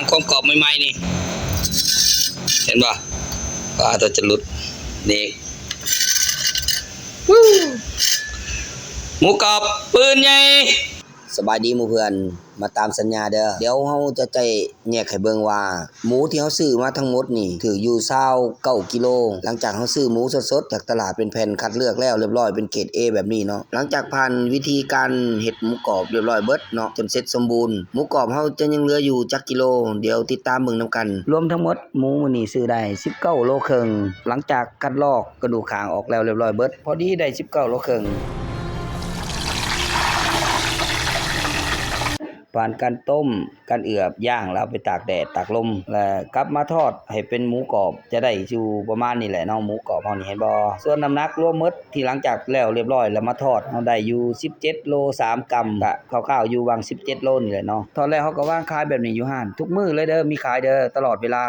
ຄວາມກອບໃໝ່ໆນີ້ ເຫັນບໍ່? ປາຕົວຈະຫຼຸດນີ້ ວູ້ ໝູກອບປືນໃຫຍ່. ສະບາຍດີໝູ່ເພື່ອນ ມາຕາມສັນຍາເດີ. ດຽວເຮົາຈະໄດ້ແຍກໃຫ້ເບິ່ງວ່າ ໝູທີ່ເຮົາຊື້ມາທັງໝົດນີ້ ຖືກຢູ່ຊາວເກົ້າກິໂລ. ຫຼັງຈາກເຮົາຊື້ໝູສົດໆຈາກຕະຫຼາດເປັນແຜ່ນຄັດເລືອກແລ້ວລຽບຮ້ອຍ ເປັນເກຣດເອແບບນີ້ເນາະ, ຫຼັງຈາກຜ່ານວິທີການເຮັດໝູກອບລຽບຮ້ອຍເບິດເນາະ ຈົນເສັດສົມບູນ, ໝູກອບເຮົາຈະຍັງເຫຼືອຢູ່ຈັກກິໂລ? ດຽວຕິດຕາມເບິ່ງນຳກັນ. ລວມທັງໝົດ ໝູມື້ນີ້ຊື້ໄດ້ສິບເກົ້າໂລເຄິ່ງ. ຫຼັງຈາກຄັດລອກ ກະດູກຂ້າງອອກແລ້ວລຽບຮ້ອຍເບິດ ພໍດີໄດ້ສິບເກົ້າໂລເຄິ່ງ. ຜ່ານການຕົ້ມ ການເອືອບ ຍ່າງ ແລ້ວເອົາໄປຕາກແດດຕາກລົມ ແລ້ວກັບມາທອດໃຫ້ເປັນໝູກອບ ຈະໄດ້ຢູ່ປະມານນີ້ແຫຼະເນາະ ໝູກອບເຮົານີ້ ເຫັນບໍ່? ສ່ວນນ້ຳໜັກລວມໝົດທີ່ຫຼັງຈາກແລ້ວລຽບຮ້ອຍ ແລ້ວມາທອດ ເຮົາໄດ້ຢູ່ສິບເຈັດໂລສາມກຳ ກະຄ່າວໆຢູ່ຫວ່າງສິບເຈັດໂລນີ້ແຫຼະເນາະ. ທອດແລ້ວເຮົາກະວາງຂາຍແບບນີ້ຢູ່ຮ້ານທຸກມື້ເລີຍເດີ ມີຂາຍເດີ ຕະຫຼອດເວລາ.